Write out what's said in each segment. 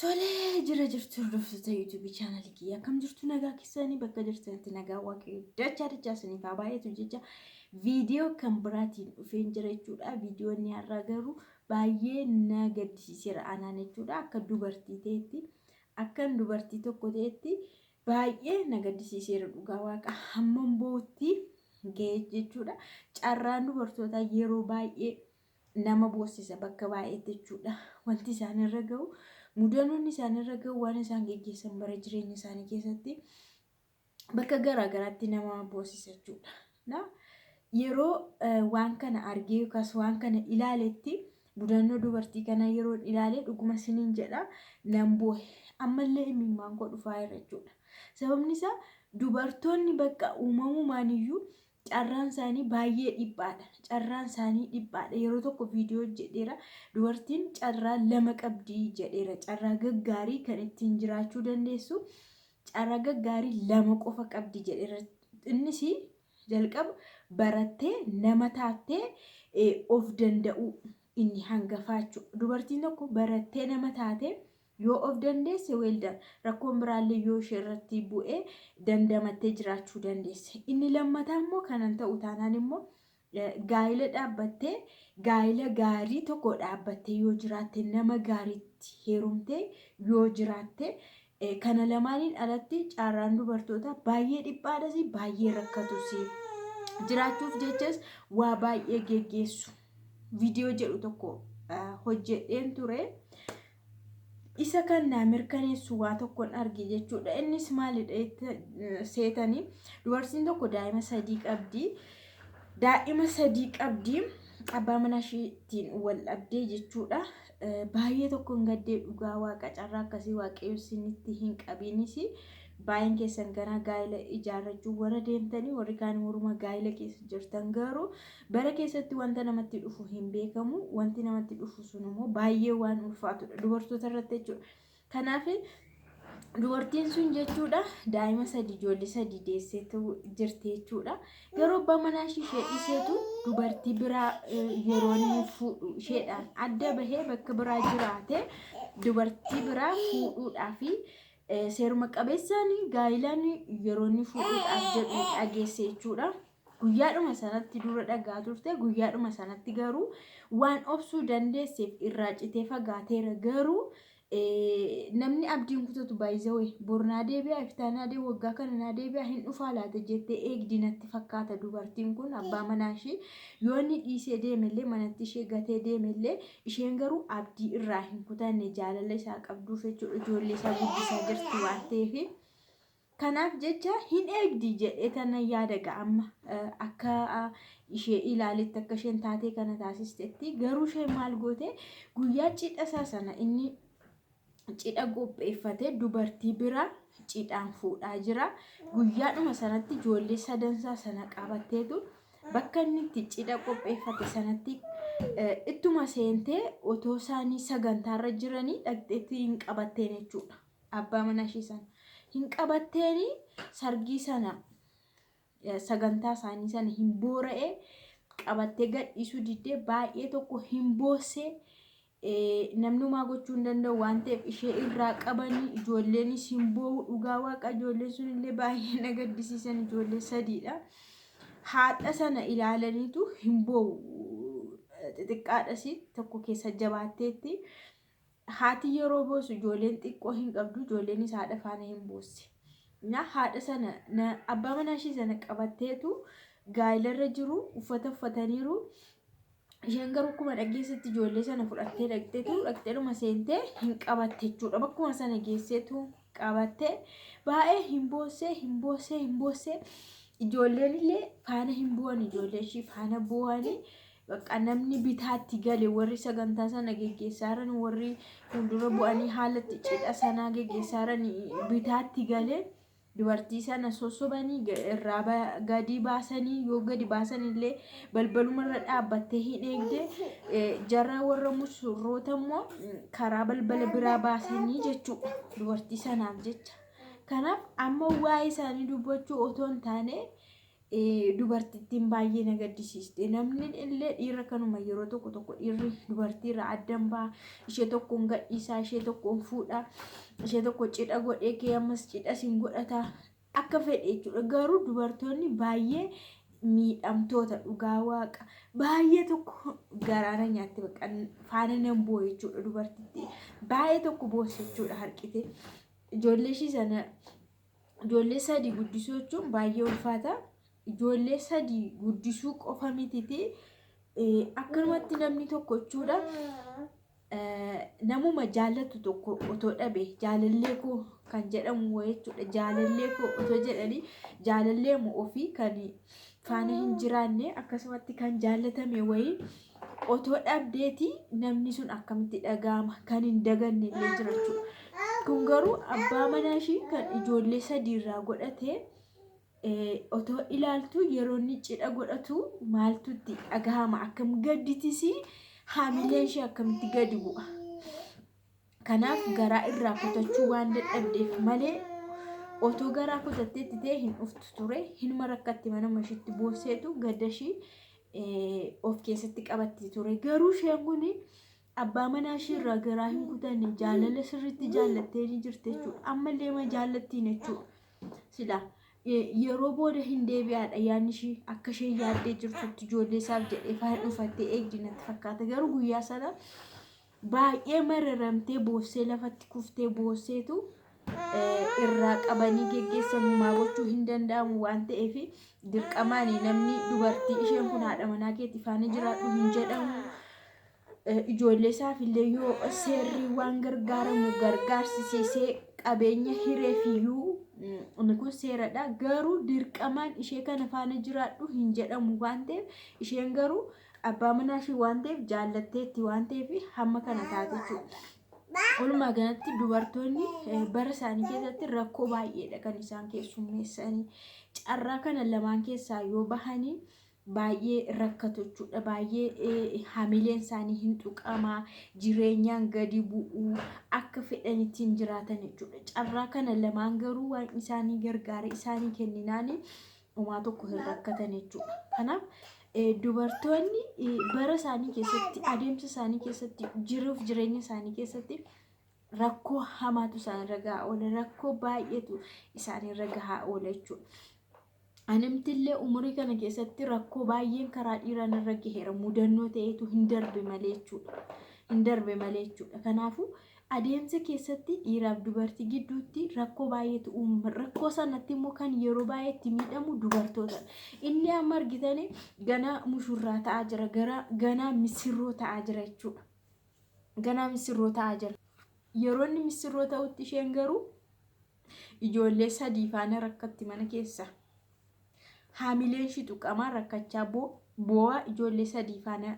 Tolee, jira jirtu hordoftoota yuutuubii chaanalii kiyya, akkam jirtu? Nagaa keessanii? Bakka jirtanitti nagaa Waaqayyo dachaa dachaa isiniif haa baay'atu jecha viidiyoo kan biraatiin dhufeen jira jechuudha. Viidiyoon har'aa garuu baay'ee na gaddisiiseera anaan jechuudha. Akka dubartii ta'etti, akkan dubartii tokko ta'etti baay'ee na gaddisiiseera, dhugaa Waaqa hammam boo'utti ga'e jechuudha. Carraan dubartootaa yeroo baay'ee nama boossisa bakka baay'eetti jechuudha. Wanti isaan irra ga'u, mudannoon isaan irra ga'u, waan isaan geggeessan bara jireenya isaanii keessatti bakka garaa garaatti nama boossisa jechuudha. Yeroo waan kana argee yookaas waan kana ilaaletti, mudannoo dubartii kana yeroo ilaale, dhuguma isiniin jedha, nan boohe. Ammallee imimmaan koo dhufaa jira jechuudha. Sababni isaa dubartoonni bakka uumamumaan iyyuu carraan isaanii baay'ee dhiphaadha. Carraan isaanii dhiphaadha. Yeroo tokko viidiyoo jedheera. Dubartiin carraa lama qabdi jedheera. Carraa gaggaarii kan ittiin jiraachuu dandeessu carraa gaggaarii lama qofa qabdi jedheera. Innis jalqaba barattee nama taattee of danda'uu inni hangafaa jechuudha. Dubartiin tokko barattee nama taatee yoo of dandeesse, weeldan rakkoon biraallee yoo ishee irratti bu'ee dandamattee jiraachuu dandeesse. Inni lammataa immoo kanan ta'u taanaan immoo gaa'ila dhaabbattee, gaa'ila gaarii tokko dhaabbattee yoo jiraatte, nama gaariitti heerumtee yoo jiraatte, kana lamaaniin alatti carraan dubartoota baay'ee dhiphaadhas, baay'ee rakkatus, jiraachuuf jechas waa baay'ee geggeessu. Viidiyoo jedhu tokko hojjedheen ture. Isa kan naa mirkaneessu waa tokkoon arge jechuudha. Innis maalidha seetanii? Dubartiin tokko daa'ima sadii qabdi. Daa'ima sadii qabdi. Abbaa manaa isheetiin wal dhabdee jechuudha. Baay'ee tokkoon gaddee, dhugaa Waaqa, carraa akkasii Waaqayyo isinitti hin qabiinis. Baay'een keessan ganaa gaa'ela ijaarrachuu warra deemtanii, warri kaan waruma gaa'ela keessa jirtan garuu bara keessatti wanta namatti dhufu hin beekamu. Wanti namatti dhufu sun immoo baay'ee waan ulfaatudha dubartoota irratti jechuudha. Kanaaf dubartiin sun jechuudha daa'ima sadii, ijoollee sadii deesseetu jirti jechuudha. Garuu abbaa manaa ishee dhiiseetu dubartii biraa yeroo inni fuudhu, isheedhaan adda bahee bakka biraa jiraate, dubartii biraa fuudhuudhaaf seeruma qabeessaan gaa'ilaan yeroo inni fuudhuudhaaf jedhu dhageesse jechuudha. Guyyaadhuma sanatti, dura dhagaa turte, guyyaadhuma sanatti garuu waan obsuu dandeesseef irraa citee fagaateera. Garuu namni abdiin kutatu baay'isawee bor naa deebi'a, iftaan naa deebi'a, waggaa kana naa deebi'a, hin dhufaa laata jettee eegdi natti fakkaata dubartiin kun. Abbaa manaa ishee yoo inni dhiisee deemellee, manatti ishee gatee deemellee, isheen garuu abdii irraa hin kutanne, jaalala isaa qabduuf jechuudha, ijoollee isaa guddisaa jirti waan ta'eef. Kanaaf jecha hin eegdi jedhee tana yaada ga'amma akka ishee ilaaletti, akka isheen taatee kana taasistetti. Garuu isheen maal goote? Guyyaa cidha isaa sana inni cidha qopheeffatee dubartii bira cidhaan fuudhaa jira. Guyyaadhuma sanatti ijoollee sadansaa sana qabatteetu bakka inni itti cidha qopheeffate sanatti ittuma seentee, otoo isaanii sagantaarra jiranii dhaqxeetti hin qabatteen jechuudha. Abbaa mana ishee sana hin qabatteeni, sargii sana, sagantaa isaanii sana hin boora'e, qabattee gadhiisuu diddee baay'ee tokko hin boossee. Namni homaa gochuu hin danda'u waan ta'eef ishee irraa qabanii, ijoolleenis hin boo'u. Dhugaa Waaqa, ijoolleen sun illee baay'ee na gaddisiisan, ijoollee sadiidha. Haadha sana ilaalaniitu hin boo'u, xixiqqaadhas tokko keessa jabaatteetti. Haati yeroo boosu ijoolleen xiqqoo hin qabdu, ijoolleenis haadha faana hin boossi. Na haadha sana, abbaa manaa ishee sana qabatteetu gaa'ilarra jiru, uffata uffataniiru. Isheen garuu akkuma dhageessetti ijoollee sana fudhattee dhaqxeetu, dhaqxeedhuma seentee hin qabatte jechuudha. Bakkuma sana geesseetu qabattee baay'ee hin boossee, hin boossee, hin boossee. Ijoolleen illee faana hin bu'an, ijoollee ishii faana bu'anii bakka namni bitaatti gale, warri sagantaa sana geggeessaa jiran, warri fuuldura bu'anii haala itti cidha sanaa geggeessaa jiran bitaatti gale, dubartii sana sossobanii irraa gadi baasanii, yoo gadi baasan illee balbaluma irra dhaabbattee hin eegde. Jara warra musurroota immoo karaa balbala biraa baasanii jechuudha dubartii sanaaf jecha. Kanaaf amma waa'ee isaanii dubbachuu otoo hin taane, Dubartittiin baay'ee na gaddisiiste. Namni illee dhiira kanuma yeroo tokko tokko dhiirri dubartiirraa addan ba'a. Ishee tokkoon gadhiisaa, ishee tokkoon fuudha, ishee tokko cidha godhee kee ammas cidha siin godhata. Akka fedhe jechuudha. Garuu dubartoonni baay'ee miidhamtoota dhugaa waaqa. Baay'ee tokko garaana nyaatti bakka faana nan boo'e jechuudha dubartittii. Baay'ee tokko boosse jechuudha harqite. Ijoollee ishii sana ijoollee sadii guddisuu jechuun baay'ee ulfaata. Ijoollee sadii guddisuu qofa mititi akkanumatti namni tokko jechuudha namuma jaallatu tokko otoo dhabe jaalallee koo kan jedhamu wayii jechuudha jaalallee koo otoo jedhanii jaalallee ofii kan faana hin jiraanne akkasumatti kan jaallatame wayii otoo dhabdeeti namni sun akkamitti dhaga'ama kan hin daganne illee jira jechuudha. Kun garuu abbaa manaa ishii kan ijoollee sadii irraa godhate otoo ilaaltu yeroo inni cidha godhatu maaltu itti dhagahama akkam gadditis haamileen ishee akkamitti gadi bu'a. Kanaaf garaa irraa kutachuu waan dadhabdeef malee otoo garaa kutatteetti ta'e hin dhuftu ture hinuma rakkatti manuma ishiitti boosseetu gadda ishii of keessatti qabatti ture. Garuu isheen kun abbaa manaa ishii irraa garaa hin kutanne jaalala sirriitti jaallattee ni jirti jechuudha. Ammallee ma jaallattiin jechuudha. Silaa yeroo booda hin deebi'aadha yaadni ishii akka isheen yaaddee jirtutti ijoollee isaaf jedhee faana dhufattee eegdi natti fakkaata. Garuu guyyaa sana baay'ee mararamtee boossee lafatti kuftee boosseetu irraa qabanii geggeessan maa gochuu hin danda'amu waan ta'eef dirqamaan namni dubartii isheen kun haadha manaa keetti faana jiraadhu hin jedhamu. Ijoollee isaaf illee yoo seerri waan gargaaramu gargaarsisiisee qabeenya hireefiyyuu inni kun seeradha. Garuu dirqamaan ishee kana faana jiraadhu hin jedhamu waan ta'eef isheen garuu abbaa manaa ishee waan ta'eef jaallatteetti waan ta'eef hamma kana taate jechuudha. Walumaa galatti dubartoonni bara isaanii keessatti rakkoo baay'eedha kan isaan keessummeessanii. Carraa kana lamaan keessaa yoo bahanii baay'ee rakkatu jechuudha. Baay'ee hamileen isaanii hin tuqamaa, jireenyaan gadi bu'uu, akka fedhanitti hin jiraatan jechuudha. Carraa kana lamaan garuu waan isaanii gargaare isaanii kenninaani homaa tokko hin rakkatan jechuudha. Kanaaf dubartoonni bara isaanii keessatti, adeemsa isaanii keessatti, jiruuf jireenya isaanii keessatti rakkoo hamaatu isaanirra gahaa oola. Rakkoo baay'eetu isaanirra gahaa oola jechuudha. Animtillee umurii kana keessatti rakkoo baay'een karaa dhiiraan irra gaheera. Mudannoo ta'eetu hin darbe malee jechuudha. Hin darbe malee jechuudha. Kanaafuu adeemsa keessatti dhiiraaf dubartii gidduutti rakkoo baay'eetu uumama. Rakkoo sanatti immoo kan yeroo baay'ee itti miidhamu dubartoota. Inni amma argitanii ganaa mushurraa ta'aa jira. Ganaa misirroo ta'aa jira jechuudha. Ganaa misirroo ta'aa jira. Yeroo inni misirroo ta'utti isheen garuu ijoollee sadii faana rakkatti mana keessa. Haamileen ishii tuqamaa rakkachaa boo'aa ijoollee sadii faana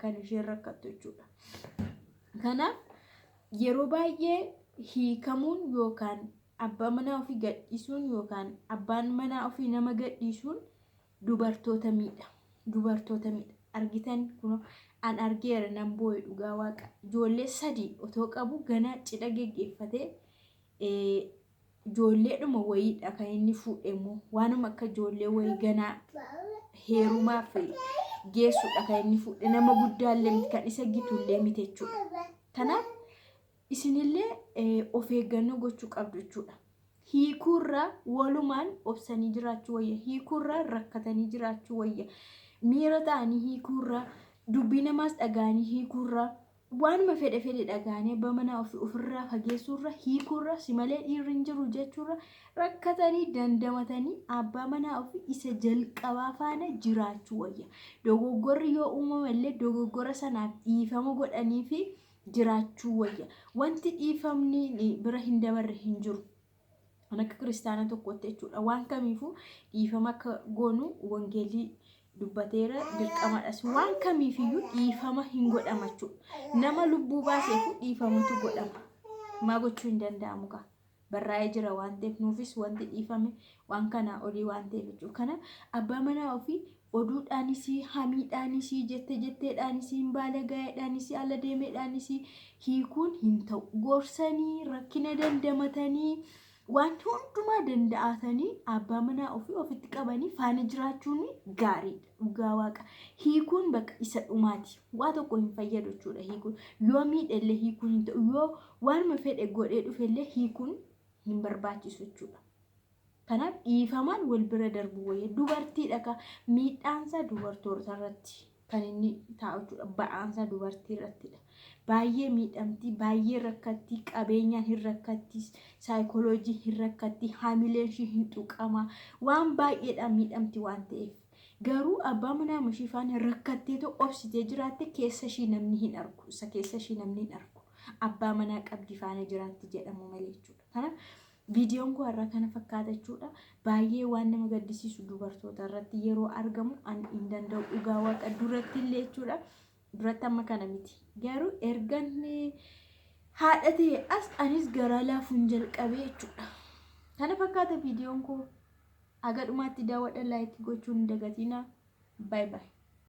kan isheen rakkattu jechuudha. Kanaaf yeroo baay'ee hiikamuun yookaan abbaa manaa ofii gadhiisuun yookaan abbaan manaa ofii nama gadhiisuun dubartoota miidha. Dubartoota miidha. Argitan kun an argeera nan boo'e dhugaa waaqa. Ijoollee sadii otoo qabu ganaa cidha geggeeffatee ijoolleedhuma wayiidha kan inni fuudhe immoo waanuma akka ijoollee wayii ganaa heerumaaf geessudha kan inni fuudhe nama guddaallee miti kan isa gitullee miti jechuudha. Kanaaf isinillee of eeggannoo gochuu qabdu jechuudha. Hiikuurraa walumaan obsanii jiraachuu wayya. Hiikuurraa rakkatanii jiraachuu wayya. Miira ta'anii hiikuurraa dubbii namaas dhaga'anii hiikuurraa waanuma fedhe fedhe dhaga'anii abbaa manaa ofii ofirraa fageessuurra hiikuurra si malee dhiirri hin jiru jechuurra rakkatanii dandamatanii abbaa manaa ofii isa jalqabaa faana jiraachuu wayya. Dogoggorri yoo uumame illee dogoggora sanaaf dhiifama godhanii fi jiraachuu wayya. Wanti dhiifamni bira hin dabarre hin jiru. Kan akka kiristaana tokkootti jechuudha. Waan kamiifuu dhiifama akka goonu wangeelii dubbateera dirqamadhas. Waan kamiifiyyuu dhiifama hin godhama jechuudha. Nama lubbuu baaseefu dhiifamatu godhama. Maa gochuu hin danda'amu kaa. Barraa'ee jira waan ta'eef nuufis wanti dhiifame waan kanaa olii waan ta'eef jechuudha. Kanaaf abbaa manaa ofii oduudhaanis hamiidhaanis jette jetteedhaanis hin baala gaa'eedhaanis ala deemeedhaanis hiikuun hin ta'u. Gorsanii rakkina dandamatanii Waan hundumaa danda'atanii abbaa manaa ofii ofitti qabanii faana jiraachuun gaariidha. Dhugaa waaqa hiikuun bakka isa dhumaati. Waa tokko hin fayyadu jechuudha hiikuun. Yoo miidhellee hiikuun hin ta'u, yoo waanuma fedhe godhee dhufellee hiikuun hin barbaachisu jechuudha. Kanaaf dhiifamaan wal bira darbu wayya. Dubartiidha ka miidhaansaa dubartoota irratti kan inni taa'u jechuudha. Ba'aansaa dubartii irrattidha. Baay'ee miidhamti, baay'ee rakkatti, qabeenyaan hin rakkatti, saayikooloojii hin rakkatti, haamileen ishii hin tuqama, waan baay'eedhaan miidhamti waan ta'eef. Garuu abbaa manaa ishii faana rakkatteetoo obsitee jiraatte keessa ishii namni hin argu. Isa keessa ishii namni hin argu. Abbaa manaa qabdi faana jiraatti jedhamu malee jechuudha. Kanaaf viidiyoon koo har'a kana fakkaata jechuudha. Baay'ee waan nama gaddisiisu dubartoota irratti yeroo argamu ani hin danda'u dhugaa waaqa duratti illee jechuudha. Duratti amma kana miti. Garuu ergan haadha ta'e as anis garaa laafuun jalqabee jechuudha. Kana fakkaata viidiyoon koo. Haga dhumaatti daawwadha, like gochuun hin dagatinaa. Bye bye.